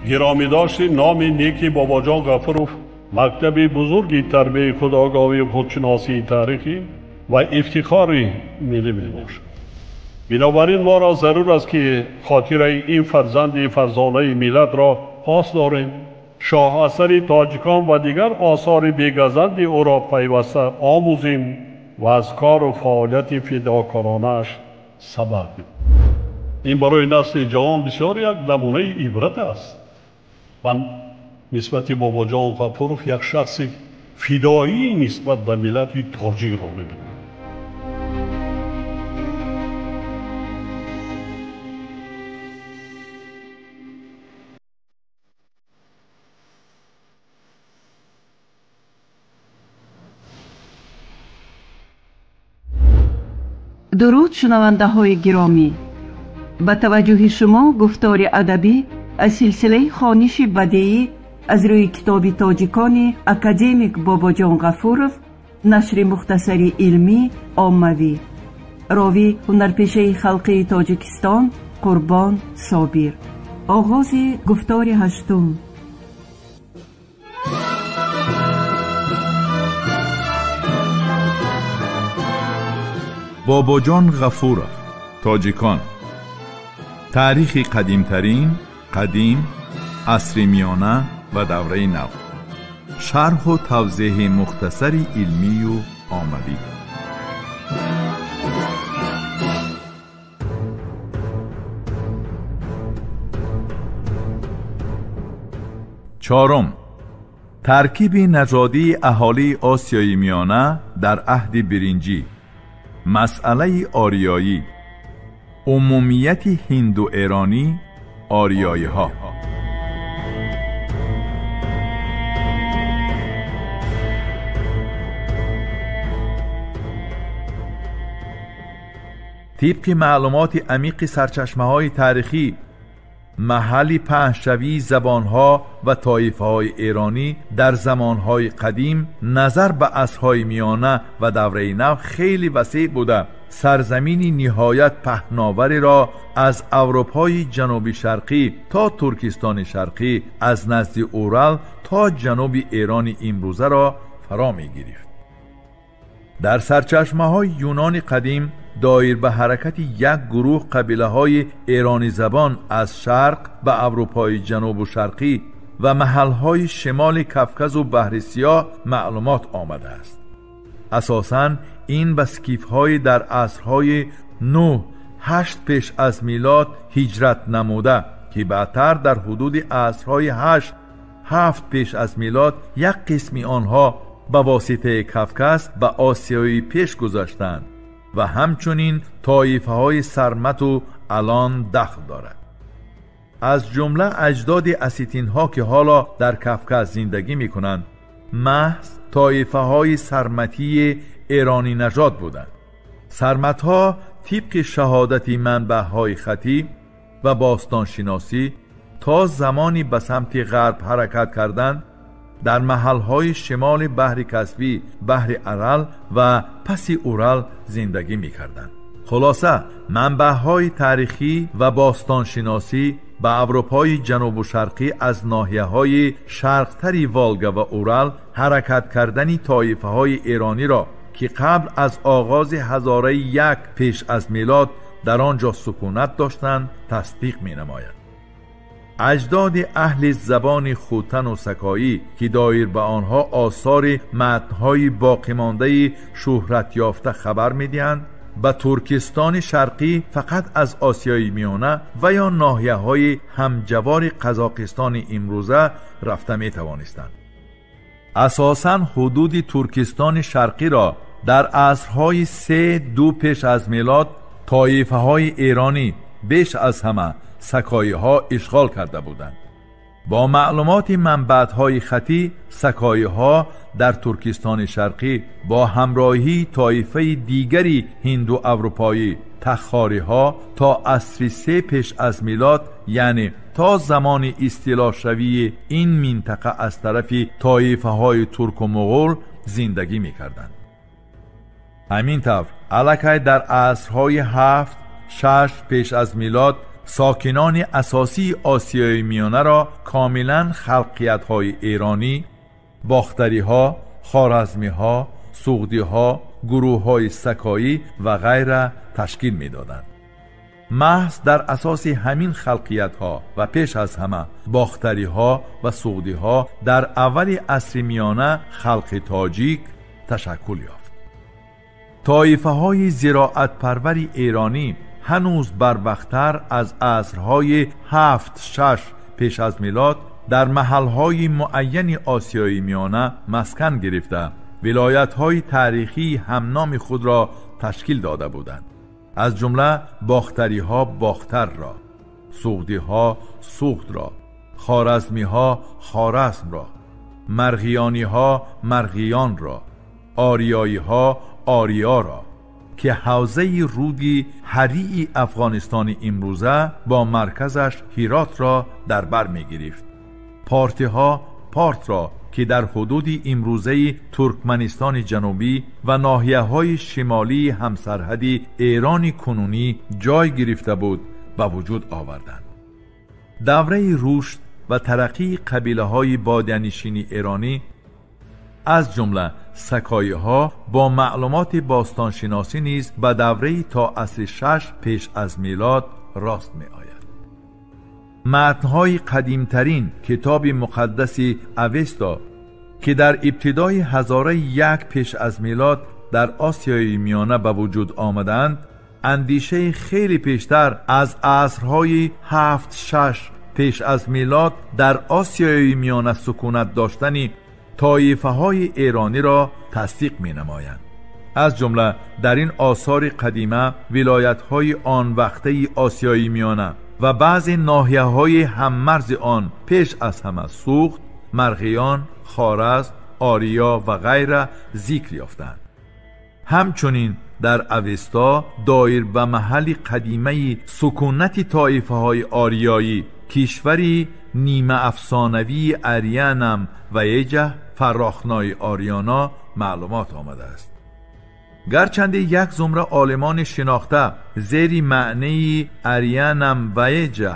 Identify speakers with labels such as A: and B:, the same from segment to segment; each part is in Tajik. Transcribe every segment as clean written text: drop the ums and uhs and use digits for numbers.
A: Гиромӣ дошти номи неки Бобоҷон Ғафуров мактаби бузурги тарбияи худогоҳӣ, худшиносии таърихӣ ва ифтихори миллӣ мебошад. Бинобар ин моро зарур аст, ки хотираи ин фарзанди фарзонаи миллатро пос дорем, шоҳасари тоҷикон ва дигар осори бегазанди ӯро пайваста омӯзем ва аз кору фаъолияти фидокоронааш сабақ гирем. Ин барои насли ҷавон бисёр як намунаи ибрат аст. Ман нисбати Бобоҷон Ғафуров як шахси фидоӣ нисбат ба миллати тоҷикро мебинам.
B: Дуруд, шунавандаҳои гиромӣ! Ба таваҷҷӯҳи шумо гуфтори адабӣ аз силсилаи хониши бадеӣ аз рӯи китоби тоҷикони академик Бобоҷон Ғафуров, нашри мухтасари илмӣ оммавӣ. Ровӣ ҳунарпешаи халқии Тоҷикистон Қурбон Собир. Оғози гуфтори ҳаштум.
C: Бобоҷон Ғафуров, тоҷикон. Таърихи қадимтарин, қадим, асри миёна ва давраи нав. Шарҳу тавзеҳи мухтасари илмию оммавӣ. Чорум. Таркиби нажодии аҳолии Осиёи Миёна дар аҳди биринҷӣ. Масъалаи ориёӣ. Умумияти ҳинду-эронӣ, ориёиҳо. Тибқи маълумоти амиқи сарчашмаҳои таърихӣ, маҳалли паҳншавии забонҳо ва тоифаҳои эронӣ дар замонҳои қадим назар ба асрҳои миёна ва давраи нав хеле васеъ буда, сарзамини ниҳоят паҳновареро аз Аврупои ҷануби шарқӣ то Туркистони шарқӣ, аз назди Урал то ҷануби Эрони имрӯзаро фаро мегирифт. Дар сарчашмаҳои юнони қадим доир ба ҳаракати як гурӯҳ қабилаҳои эронизабон аз шарқ ба Аврупои ҷанубу шарқӣ ва маҳалҳои шимоли Кавказу Баҳри Сиёҳ маълумот омадааст. Асосан ин ба скифҳои дар асрҳои 9-8 пеш аз милод ҳиҷрат намуда, ки баъдтар дар ҳудуди асрҳои 8-7 пеш аз милод як қисми онҳо ба воситаи Кавказ ба Осиёи пеш гузаштанд ва ҳамчунин тоифаҳои сармату алон дахл дорад. Аз ҷумла аҷдоди аситинҳо, ки ҳоло дар Кавказ зиндагӣ мекунанд, маҳз тоифаҳои сарматии эронӣ нажод буданд. Сарматҳо тибқи шаҳодати манбаъҳои хатӣ ва бостоншиносӣ то замони ба самти ғарб ҳаракат карданд, дар маҳалҳои шимоли баҳри Каспӣ, баҳри Арал ва паси Урал зиндагӣ мекарданд. Хулоса, манбаъҳои таърихӣ ва бостоншиносӣ ба Аврупои ҷанубу шарқӣ аз ноҳияҳои шарқтари Волга ва Урал ҳаракат кардани тоифаҳои эрониро, ки қабл аз оғози ҳазораи як пеш аз милод дар он ҷо сукунат доштанд, тасдиқ менамояд. Аҷдоди аҳли забони хутану сакоӣ, ки доир ба онҳо осори матнҳои боқимондаи шӯҳратёфта хабар медиҳанд, ба Туркистони шарқӣ фақат аз Осиёи Миёна ва ё ноҳияҳои ҳамҷавори Қазоқистони имрӯза рафта метавонистанд. Асосан ҳудуди Туркистони шарқиро дар асрҳои 3-2 пеш аз милод тоифаҳои эронӣ, беш аз ҳама сакоиҳо, ишғол карда буданд. Бо маълумоти манбаъҳои хатӣ, сакоиҳо дар Туркистони шарқӣ бо ҳамроҳии тоифаи дигари ҳинду-аврупоӣ тахориҳо то асри 3 пеш аз милод, яъне то замони истилошавии ин минтақа аз тарафи тоифаҳои турку муғул зиндагӣ мекарданд. Ҳамин тавр аллакай дар асрҳои 7-6 пеш аз милод сокинони асосии Осиёи Миёнаро комилан халқиятҳои эронӣ, бохтариҳо, хоразмиҳо, суғдиҳо, гурӯҳҳои сакоӣ ва ғайра ташкил медоданд. Маҳз дар асоси ҳамин халқиятҳо ва пеш аз ҳама бохтариҳо ва суғдиҳо дар аввали асри миёна халқи тоҷик ташаккул ёфт. Тоифаҳои зироатпарвари эронӣ ҳанӯз барвақттар аз асрҳои 7-6 пеш аз милод дар маҳалҳои муайяни Осиёи Миёна маскан гирифта, вилоятҳои таърихии ҳамноми худро ташкил дода буданд. Аз ҷумла бохтариҳо Бохтарро, суғдиҳо Суғдро, хоразмиҳо Хоразмро, марғиёниҳо Марғиёнро, ориёиҳо Ориёро, ки ҳавзаи руди ҳарии Афғонистони имрӯза бо марказаш Ҳиротро дар бар мегирифт, портиҳо Портро, ки дар ҳудуди имрӯзаи Туркманистони ҷанубӣ ва ноҳияҳои шимолии ҳамсарҳади Эрони кунунӣ ҷой гирифта буд, ба вуҷуд оварданд. Давраи рушд ва тараққии қабилаҳои бодиянишини эронӣ, аз ҷумла сакоиҳо, бо маълумоти бостоншиносӣ низ ба давраи то асри 6 пеш аз милод рост меояд. Матнҳои қадимтарин китоби муқаддаси Авесто, ки дар ибтидои ҳазораи 1 пеш аз милод дар Осиёи Миёна ба вуҷуд омаданд, андешаи хеле пештар аз асрҳои 7-6 пеш аз милод дар Осиёи Миёна сукунат доштани тоифаҳои эрониро тасдиқ менамоянд. Аз ҷумла дар ин осори қадима вилоятҳои он вақтаи Осиёи Миёна ва баъзе ноҳияҳои ҳаммарзи он пеш аз ҳама Суғд, Марғиён, Хоразм, Ориё ва ғайра зикр ёфтанд. Ҳамчунин дар Авесто доир ба маҳалли қадимаи сукунати тоифаҳои ориёӣ, кишвари нимаафсонавии Арианам ва Эҷа фарохнои Ориёна маълумот омадааст. Гарчанде як зумра олимони шинохта зери маънии Арианам ва Эҷа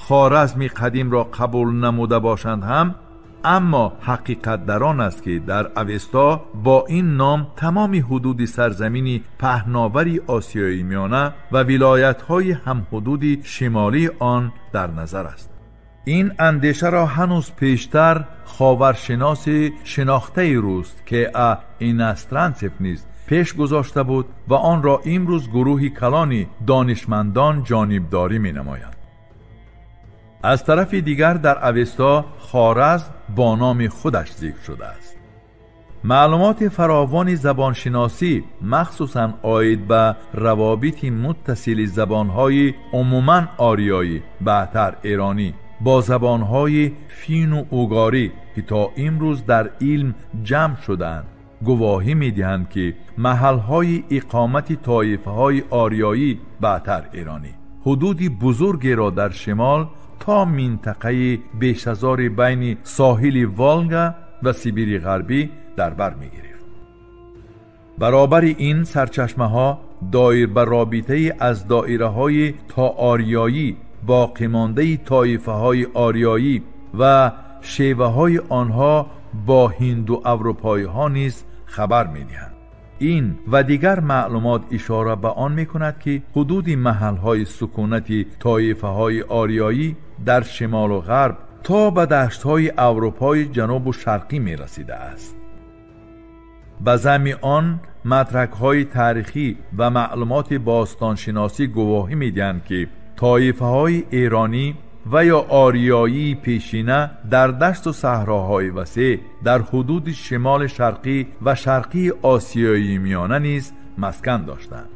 C: Хоразми қадимро қабул намуда бошанд ҳам, аммо ҳақиқат дар он аст, ки дар Авесто бо ин ном тамоми ҳудуди сарзамини паҳновари Осиёи Миёна ва вилоятҳои ҳамҳудуди шимолии он дар назар аст. Ин андешаро ҳанӯз пештар ховаршиноси шинохтаи рус К. А. Иностранцев низ пеш гузошта буд ва онро имрӯз гурӯҳи калони донишмандон ҷонибдорӣ менамоянд. Аз тарафи дигар дар Авесто Хоразм бо номи худаш зикр шудааст. Маълумоти фаровони забоншиносӣ, махсусан оид ба равобити муттасили забонҳои умуман ориёӣ, баъдтар эронӣ, бо забонҳои фину угорӣ, ки то имрӯз дар илм ҷамъ шудаанд, гувоҳӣ медиҳанд, ки маҳалҳои иқомати тоифаҳои ориёӣ, баъдтар эронӣ, ҳудуди бузургеро дар шимол то минтақаи бешазори байни соҳили Волга ва Сибири Ғарбӣ дар бар мегирифт. Баробари ин сарчашмаҳо доир ба робитаи аз доираҳои тоориёӣ боқимондаи тоифаҳои ориёӣ ва шеваҳои онҳо бо ҳинду аврупоиҳо низ хабар медиҳанд. Ин ва дигар маълумот ишора ба он мекунад, ки ҳудуди маҳалҳои сукунати тоифаҳои ориёӣ дар шимолу ғарб то ба даштҳои Аврупои ҷанубу шарқӣ мерасидааст. Ба замми он мадракҳои таърихӣ ва маълумоти бостоншиносӣ гувоҳӣ медиҳанд, ки тоифаҳои эронӣ ва ё ориёии пешина дар дашту саҳроҳои васеъ дар ҳудуди шимоли шарқӣ ва шарқии Осиёи Миёна низ маскан доштанд.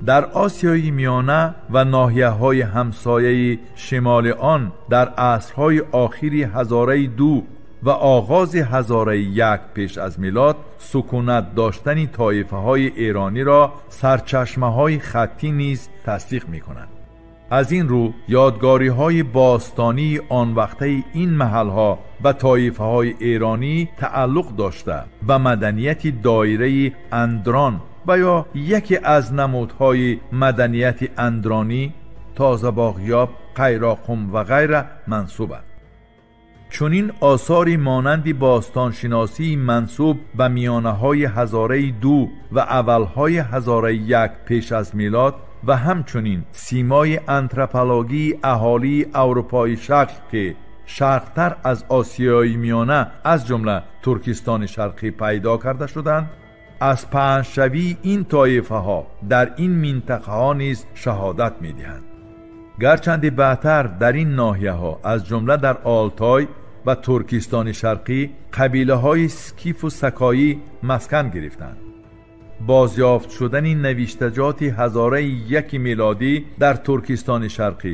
C: Дар Осиёи Миёна ва ноҳияҳои ҳамсояи шимоли он дар асрҳои охири ҳазораи 2 ва оғози ҳазораи 1 пеш аз милод сукунат доштани тоифаҳои эрониро сарчашмаҳои хаттӣ низ тасдиқ мекунанд. Аз ин рӯ ёдгориҳои бостонии он вақтаи ин маҳалҳо ба тоифаҳои эронӣ тааллуқ дошта, ба маданияти доираи Андрон ва ё яке аз намудҳои маданияти андронӣ Тозабоғёб, Қайроқум ва ғайра мансубанд. Чунин осори монанди бостоншиносии мансуб ба миёнаҳои ҳазораи ду ва аввалҳои ҳазораи як пеш аз милод ва ҳамчунин симои антропологии аҳолии аврупои шарқ, ки шарқтар аз Осиёи Миёна аз ҷумла Туркистони Шарқӣ пайдо карда шуданд, аз паҳншавии ин тоифаҳо дар ин минтақаҳо низ шаҳодат медиҳанд. Гарчанде баъдтар дар ин ноҳияҳо аз ҷумла дар Олтой ва Туркистони Шарқӣ қабилаҳои скифу сакоӣ маскан гирифтанд. Бозёфт шудани навиштаҷоти ҳазораи яки милодӣ дар Туркистони Шарқӣ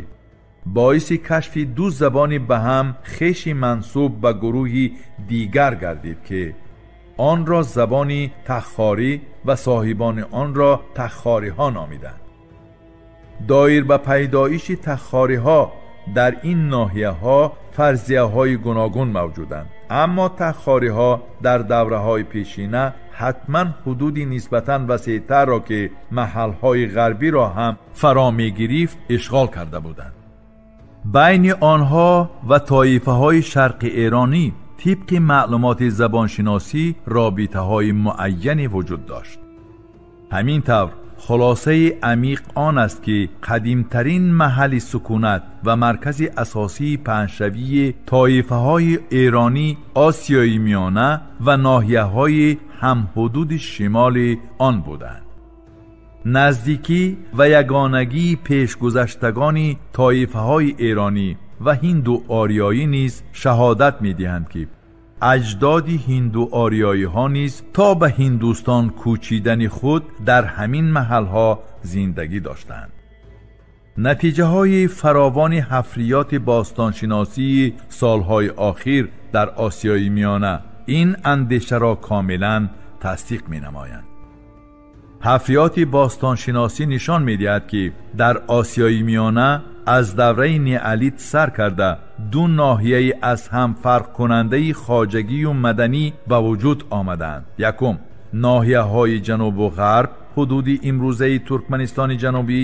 C: боиси кашфи ду забони ба ҳам хеши мансуб ба гурӯҳи дигар гардид, ки онро забони тахорӣ ва соҳибони онро тахориҳо номиданд. Доир ба пайдоиши тахориҳо дар ин ноҳияҳо фарзияҳои гуногун мавҷуданд, аммо тахориҳо дар давраҳои пешина ҳатман ҳудуди нисбатан васеътарро, ки маҳалҳои ғарбиро ҳам фаро мегирифт, ишғол карда буданд. Байни онҳо ва тоифаҳои шарқи эронӣ тибқи маълумоти забоншиносӣ робитаҳои муайяне вуҷуд дошт. Ҳамин тавр хулосаи амиқ он аст, ки қадимтарин маҳалли сукунат ва маркази асосии паҳншавии тоифаҳои эронӣ Осиёи Миёна ва ноҳияҳои ҳамҳудуди шимоли он буданд. Наздикӣ ва ягонагии пешгузаштагони тоифаҳои эронӣ ва ҳинду ориёӣ низ шаҳодат медиҳанд, ки аҷдоди ҳинду ориёиҳо низ то ба Ҳиндустон кӯчидани худ дар ҳамин маҳалҳо зиндагӣ доштанд. Натиҷаҳои фаровони ҳафриёти бостоншиносии солҳои охир дар Осиёи Миёна ин андешаро комилан тасдиқ менамоянд. Ҳафриёти бостоншиносӣ нишон медиҳад, ки дар Осиёи Миёна аз давраи неолит сар карда ду ноҳияи аз ҳам фарқкунандаи хоҷагию маданӣ ба вуҷуд омаданд. Якум, ноҳияҳои ҷанубу ғарб, ҳудуди имрӯзаи Туркманистони Ҷанубӣ,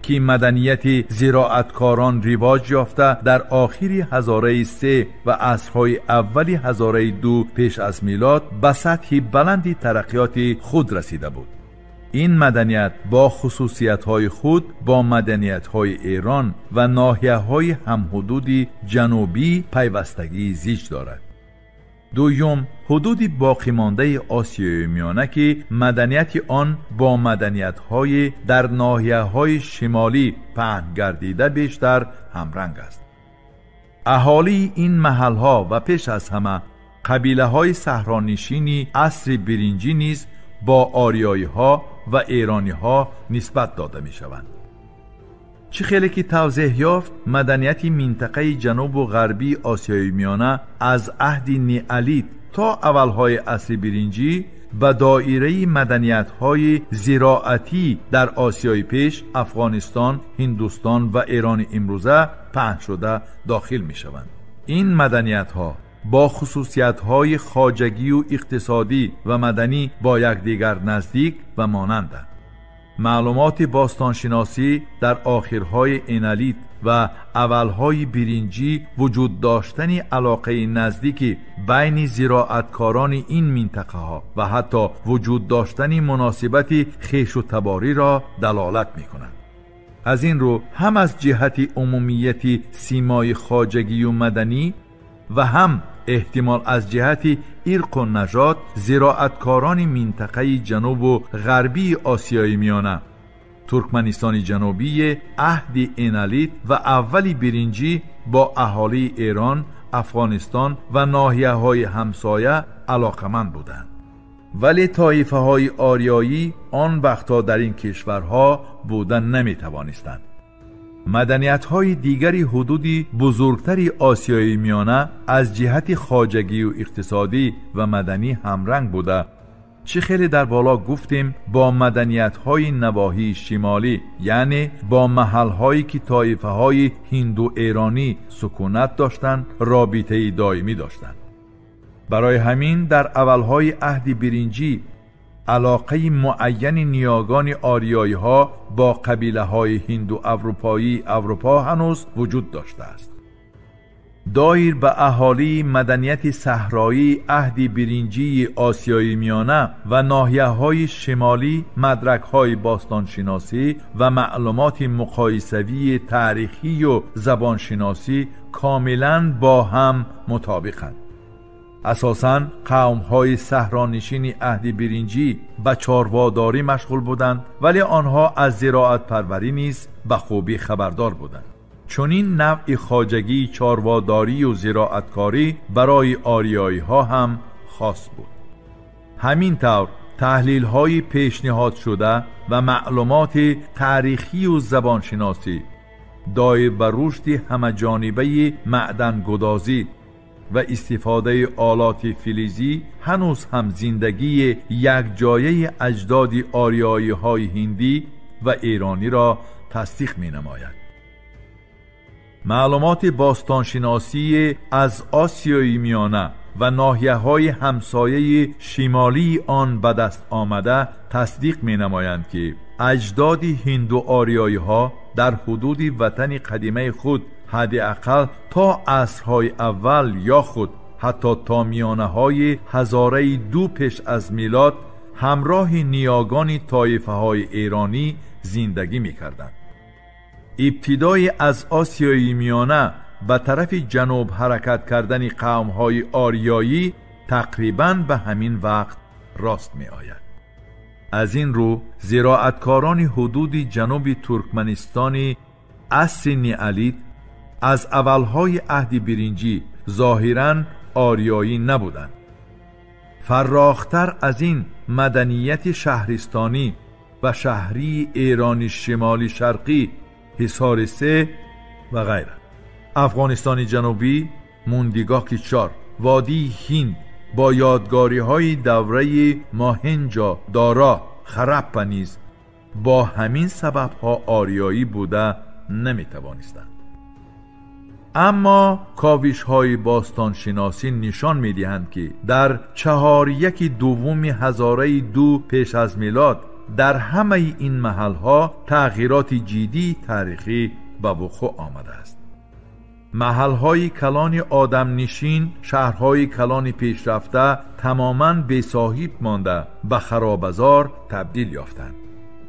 C: ки маданияти зироаткорон ривоҷ ёфта дар охири ҳазораи се ва асрҳои аввали ҳазораи ду пеш аз милод ба сатҳи баланди тараққиёти худ расида буд. Ин маданият бо хусусиятҳои худ бо маданиятҳои Эрон ва ноҳияҳои ҳамҳудуди ҷанубӣ пайвастагии зич дорад. Дуюм, ҳудуди боқимондаи Осиёи Миёна, ки маданияти он бо маданиятҳои дар ноҳияҳои шимолӣ паҳн гардида бештар ҳамранг аст. Аҳолии ин маҳалҳо ва пеш аз ҳама қабилаҳои саҳронишини асри биринҷӣ низ бо ориёиҳо ва эрониҳо нисбат дода мешаванд. Чӣ хеле ки тавзеҳ ёфт, маданияти минтақаи ҷанубу ғарбии Осиёи Миёна аз аҳди неолит то аввалҳои асри биринҷӣ ба доираи маданиятҳои зироатӣ дар Осиёи Пеш, Афғонистон, Ҳиндустон ва Эрони имрӯза паҳн шуда дохил мешаванд. Ин маданиятҳо бо хусусиятҳои хоҷагию иқтисодӣ ва маданӣ бо якдигар наздик ва монанданд. Маълумоти бостоншиносӣ дар охирҳои энолит ва аввалҳои биринҷӣ вуҷуд доштани алоқаи наздики байни зироаткорони ин минтақаҳо ва ҳатто вуҷуд доштани муносибати хешу табориро далолат мекунад. Аз ин рӯ ҳам аз ҷиҳати умумияти симои хоҷагию маданӣ ва ҳам эҳтимол аз ҷиҳати ирқу нажод зироаткорони минтақаи ҷанубу ғарбии Осиёи Миёна, Туркманистони Ҷанубии аҳди энолит ва аввали биринҷӣ бо аҳолии Эрон, Афғонистон ва ноҳияҳои ҳамсоя алоқаманд буданд. Вале тоифаҳои ориёӣ он вақтҳо дар ин кишварҳо буда наметавонистанд. Маданиятҳои дигари ҳудуди бузургтари Осиёи Миёна аз ҷиҳати хоҷагию иқтисодӣ ва маданӣ ҳамранг буда, чӣ хеле дар боло гуфтем, бо маданиятҳои навоҳии шимолӣ, яъне бо маҳалҳое ки тоифаҳои ҳинду эронӣ сукунат доштанд, робитаи доимӣ доштанд. Барои ҳамин дар аввалҳои аҳди биринҷӣ علاقه معین نیاگان آریایی ها با قبیله های هندو اروپایی اروپا هنوز وجود داشته است. دایر به اهالی مدنیت صحرایی عهد برنجی آسیای میانه و ناحیه‌های شمالی مدرک‌های باستانشناسی و معلومات مقایسوی تاریخی و زبانشناسی کاملاً با هم مطابقند. اساساً قوم‌های صحرانشین عهد برنجی به چارواداری مشغول بودند، ولی آنها از زراعت پروری نیز به خوبی خبردار بودند. چنین نوع خواجگی چارواداری و زراعتکاری برای آریایی ها هم خاص بود. همین طور تحلیل های پیشنهاد شده و معلومات تاریخی و زبانشناسی دایر بر رشد همه جانبه معدن گدازی و استفاده آلات فلزی هنوز هم زندگی یک جایه اجداد آریایی های هندی و ایرانی را تصدیق می نماید. معلومات باستانشناسی از آسیای میانه و ناحیه‌های همسایه شمالی آن به دست آمده تصدیق می نمایند که اجداد هندو آریایی ها در حدود وطن قدیمه خود حداقل تا عصرهای اول یا خود حتی تا میانه های هزاره دو پیش از میلاد همراه نیاگان طایفه های ایرانی زندگی می کردند. ابتدای از آسیای میانه به طرف جنوب حرکت کردن قوم های آریایی تقریباً به همین وقت راست می آید. از این رو زراعتکاران حدود جنوب ترکمنستان عصر نیالیت از اولهای عهد برنجی ظاهراً آریایی نبودند. فراختر از این مدنیت شهرستانی و شهری ایرانی شمالی شرقی، حصار 3 و غیره، افغانستان جنوبی، موندیگاکی 4، وادی هند با یادگاری های دوره ماهنجا دارا خرپا نیز با همین سبب ها آریایی بوده نمی توانستند. اما کاوش های باستانشناسی نشان می دهند که در 4.1 هزاره 2 پیش از میلاد در همه این محلها تغییرات جدی تاریخی به وقوع آمده است. محلهای کلان آدم نشین، شهرهای کلان پیشرفته تماماً بی صاحب مانده به خرابزار تبدیل یافتند.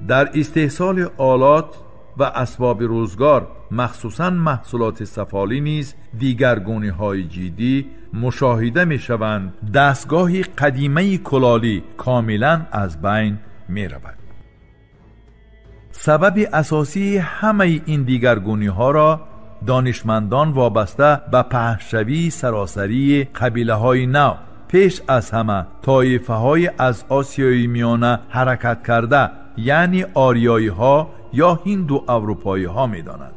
C: در استحصال آلات و اسباب روزگار، مخصوصاً محصولات سفالی نیز دیگرگونی های جدی مشاهده می شوند. دستگاه قدیمه کلالی کاملاً از بین می رود. سبب اساسی همه این دیگرگونی ها را دانشمندان وابسته به پهنشوی سراسری قبیله های نو، پیش از همه طایفه های از آسیای میانه حرکت کرده، یعنی آریایی ها یا هندو اروپایی ها می دانند.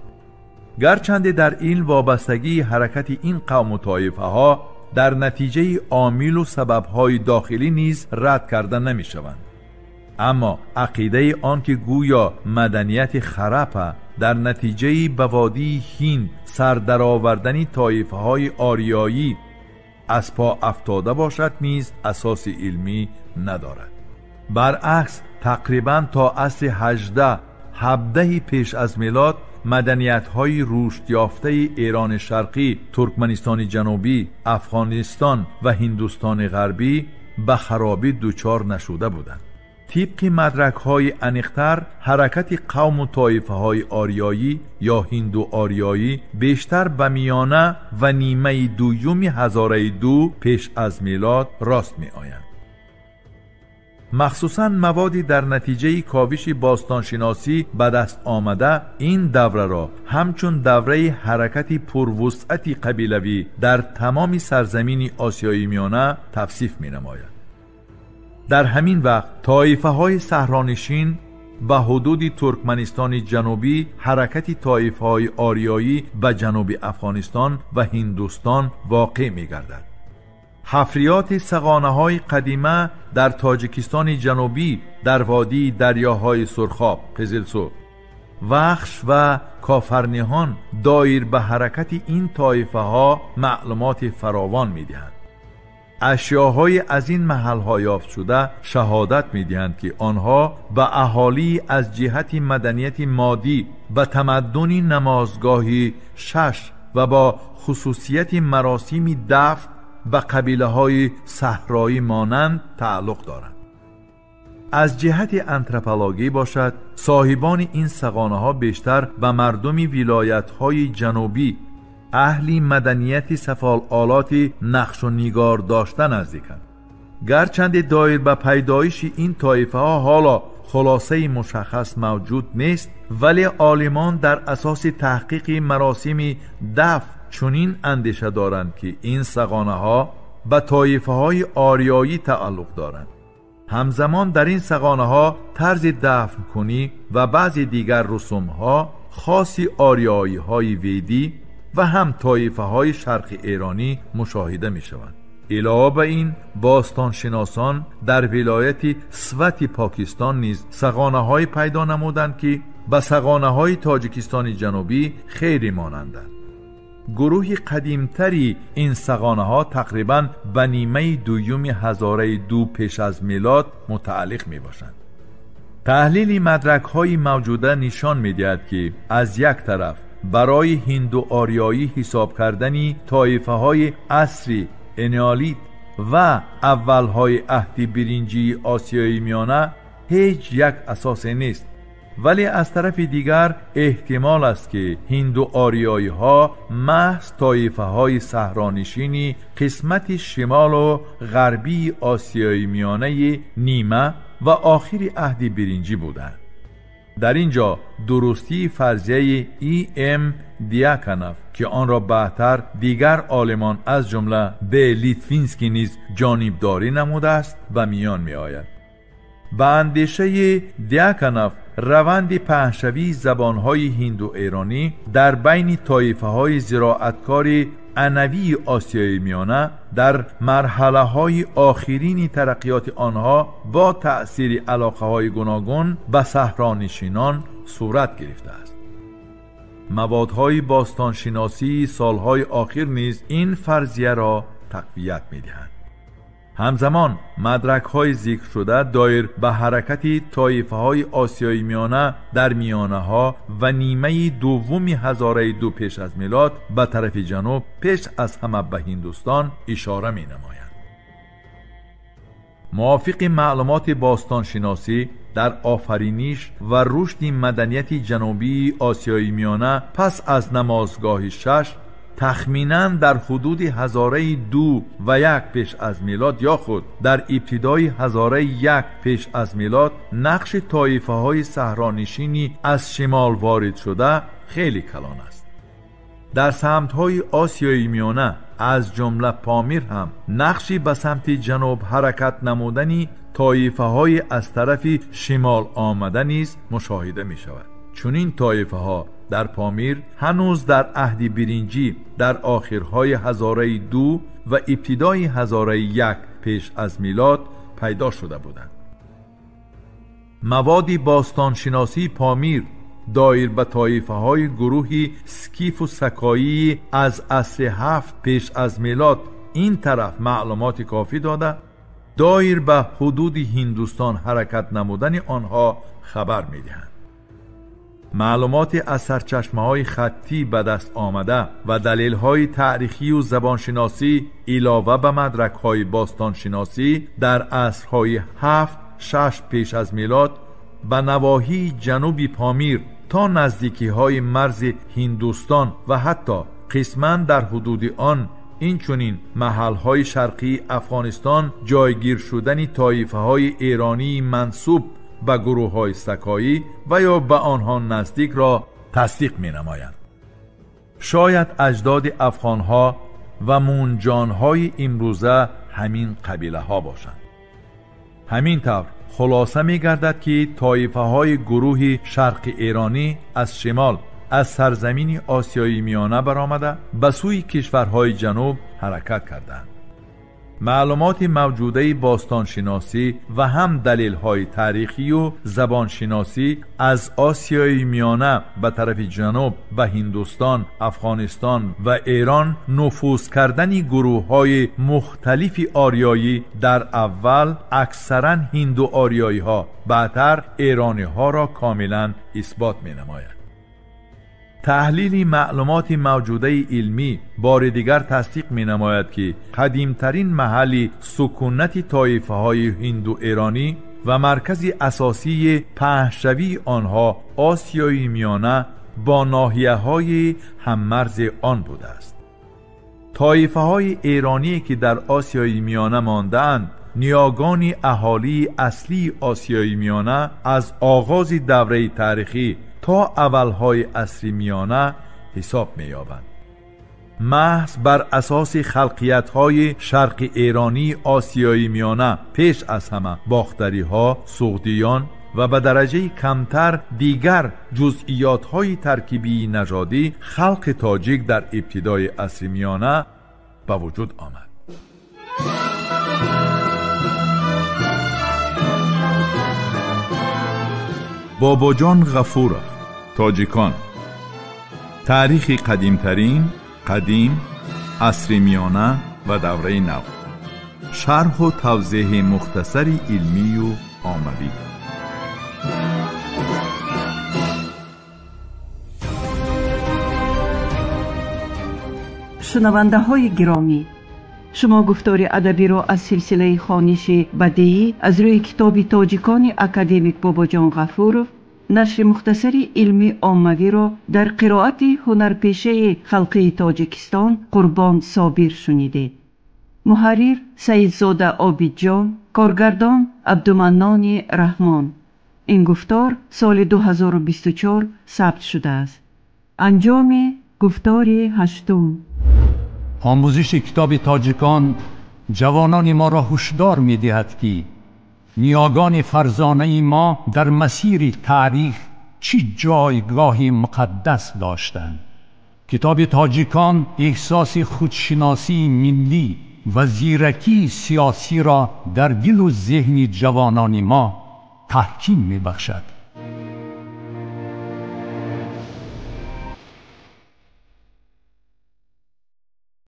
C: گرچند در این وابستگی حرکت این قوم و طایفه ها در نتیجه عامل و سبب های داخلی نیز رد کرده نمی شوند. اما عقیده آن که گویا مدنیت خرپه در نتیجه به وادی هند سر درآوردن طایفه های آریایی از پا افتاده باشد نیز اساس علمی ندارد. برعکس تقریبا تا عصر 18 17 پیش از میلاد مدنیت های رشد یافته ایران شرقی، ترکمنستان جنوبی، افغانستان و هندوستان غربی به خرابی دچار نشده بودند. طبق مدرک های انیقتر، حرکت قوم و طایفه های آریایی یا هندو آریایی بیشتر به میانه و نیمه دوم هزاره 2 پیش از میلاد راست می آیند. مخصوصاً موادی در نتیجه کاوش باستانشناسی به دست آمده این دوره را همچون دوره حرکت پروسعت قبیلوی در تمام سرزمین آسیای میانه توصیف می نماید. در همین وقت طایفه های صحرانشین به حدود ترکمنستان جنوبی، حرکت طایفه های آریایی به جنوب افغانستان و هندوستان واقع می گردد. حفریات سغانه های قدیمه در تاجیکستان جنوبی در وادی دریاهای سرخاب، قزلسو، وخش و کافرنهان دایر به حرکت این طایفه ها معلومات فراوان می دهند. Ашёҳои аз ин маҳалҳо ёфт шуда шаҳодат медиҳанд, ки онҳо ба аҳолии аз ҷиҳати маданияти моддӣ ба тамаддуни намозгоҳи шаш ва бо хусусияти маросими дафн ба қабилаҳои саҳроӣ монанд тааллуқ доранд. Аз ҷиҳати антропологӣ бошад, соҳибони ин сағонаҳо бештар ба мардуми вилоятҳои ҷанубӣ, аҳли маданияти сафололоти нақшу нигор дошта наздиканд. Гарчанде доир ба пайдоиши ин тоифаҳо ҳоло хулосаи мушаххас мавҷуд нест, вале олимон дар асоси таҳқиқи маросими дафн чунин андеша доранд, ки ин сағонаҳо ба тоифаҳои ориёӣ тааллуқ доранд. Ҳамзамон дар ин сағонаҳо тарзи дафнкунӣ ва баъзе дигар русумҳо хоси ориёиҳои ведӣ ва ҳам тоифаҳои шарқи эронӣ мушоҳида мешаванд. Илова ба ин, бостоншиносон дар вилояти Свати Покистон низ сағонаҳое пайдо намуданд, ки ба сағонаҳои Тоҷикистони ҷанубӣ хеле монанданд. Гурӯҳи қадимтари ин сағонаҳо тақрибан ба нимаи дуюми ҳазораи ду пеш аз милод мутааллиқ мебошанд. Таҳлили мадракҳои мавҷуда нишон медиҳад, ки аз як тараф барои ҳиндуориёӣ ҳисоб кардани тоифаҳои асри энеолит ва аввалҳои аҳди биринҷии Осиёи Миёна ҳеҷ як асосе нест, вале аз тарафи дигар эҳтимол аст, ки ҳиндуориёиҳо маҳз тоифаҳои саҳронишини қисмати шимолу ғарбии Осиёи Миёнаи нима ва охири аҳди биринҷӣ буданд. Дар ин ҷо дурустии фарзияи И. М. Диаконов, ки онро баъдтар дигар олимон аз ҷумла Б. Литвинский низ ҷонибдорӣ намудааст, ба миён меояд. Ба андешаи Диаконов, раванди паҳншавии забонҳои ҳиндуэронӣ дар байни тоифаҳои зироаткори анавии Осиёи Миёна дар марҳалаҳои охирини тараққиёти онҳо бо таъсири алоқаҳои гуногун ба саҳронишинон сурат гирифтааст. Маводҳои бостоншиносии солҳои охир низ ин фарзияро тақвият медиҳанд. Ҳамзамон мадракҳои зикршуда доир ба ҳаракати тоифаҳои Осиёи Миёна дар миёнаҳо ва нимаи дуввуми ҳазораи ду пеш аз милод ба тарафи ҷануб пеш аз ҳама ба Ҳиндустон ишора менамоянд. Мувофиқи маълумоти бостоншиносӣ дар офариниш ва рушди маданияти ҷанубии Осиёи Миёна пас аз намозгоҳи шаш тахминан дар ҳудуди ҳазораи 2 ва 1 пеш аз милод ё худ дар ибтидои ҳазораи 1 пеш аз милод нақши тоифаҳои саҳронишинӣ аз шимол ворид шуда хеле калон аст. Дар самтҳои Осиёи Миёна аз ҷумла Помир ҳам нақши ба самти ҷануб ҳаракат намудани тоифаҳои аз тарафи шимол омада низ мушоҳида мешавад. Чунин тоифаҳо дар Помир ҳанӯз дар аҳди биринҷӣ дар охирҳои ҳазораи 2 ва ибтидои ҳазораи 1 пеш аз милод пайдо шуда буданд. Маводи бостоншиносии Помир доир ба тоифаҳои гурӯҳи скифу сакоӣ аз асри 7 пеш аз милод ин тараф маълумоти кофӣ дода, доир ба ҳудуди Ҳиндустон ҳаракат намудани онҳо хабар медиҳанд. Маълумоти аз сарчашмаҳои хаттӣ ба даст омада ва далелҳои таърихию забоншиносӣ илова ба мадракҳои бостоншиносӣ дар асрҳои 7-6 пеш аз милод ба навоҳии ҷануби Помир то наздикиҳои марзи Ҳиндустон ва ҳатто қисман дар ҳудуди он, инчунин маҳалҳои шарқии Афғонистон ҷойгир шудани тоифаҳои эронии мансуб ба гурӯҳҳои сакоӣ ва ё ба онҳо наздикро тасдиқ менамоянд. Шояд аҷдоди афғонҳо ва мунҷонҳои имрӯза ҳамин қабилаҳо бошанд. Ҳамин тавр хулоса мегардад, ки тоифаҳои гурӯҳи шарқи эронӣ аз шимол аз сарзамини Осиёи Миёна баромада ба сӯи кишварҳои ҷануб ҳаракат карданд. Маълумоти мавҷудаи бостоншиносӣ ва ҳам далелҳои таърихию забоншиносӣ аз Осиёи Миёна ба тарафи ҷануб ба Ҳиндустон, Афғонистон ва Эрон нуфуз кардани гурӯҳҳои мухталифи ориёӣ дар аввал аксаран ҳиндуориёиҳо, баъдтар эрониҳоро комилан исбот менамояд. Таҳлили маълумоти мавҷудаи илмӣ бори дигар тасдиқ менамояд, ки қадимтарин маҳалли сукунати тоифаҳои ҳинду-эронӣ ва маркази асосии паҳншавии онҳо Осиёи Миёна бо ноҳияҳои ҳаммарзи он будааст. Тоифаҳои эроние ки дар Осиёи Миёна мондаанд, ниёгони аҳолии аслии Осиёи Миёна аз оғози давраи таърихӣ то аввалҳои асри миёна ҳисоб меёбанд. Маҳз бар асоси халқиятҳои шарқи эронии Осиёи Миёна пеш аз ҳама бохтариҳо, суғдиён ва ба дараҷаи камтар дигар ҷузъиётҳои таркибии нажодӣ халқи тоҷик дар ибтидои асри миёна ба вуҷуд омад. Бобоҷон Ғафуров. Тоҷикон. Таърихи қадимтарин, қадим, асри миёна ва давраи нав. Шарҳу тавзеҳи мухтасари илмию оммавӣ.
B: Шунавандаҳои гиромӣ, шумо гуфтори адабиро аз силсилаи хониши бадеӣ аз рӯи китоби тоҷикони академик Бобоҷон Ғафуров нашри мухтасари илмӣ оммавиро дар қироати ҳунарпешаи халқии Тоҷикистон Қурбон Собир шунидед. Муҳаррир Саидзода Обидҷон, коргардон Абдуманнони Раҳмон. Ин гуфтор соли 2024 сабт шудааст. Анҷоми гуфтори ҳаштум.
D: Омӯзиши китоби тоҷикон ҷавонони моро ҳушдор медиҳад, ки ниёгони фарзонаи мо дар масири таърих чӣ ҷойгоҳи муқаддас доштанд. Китоби тоҷикон эҳсоси худшиносии миллӣ ва зиракии сиёсиро дар дилу зеҳни ҷавонони мо таҳким мебахшад.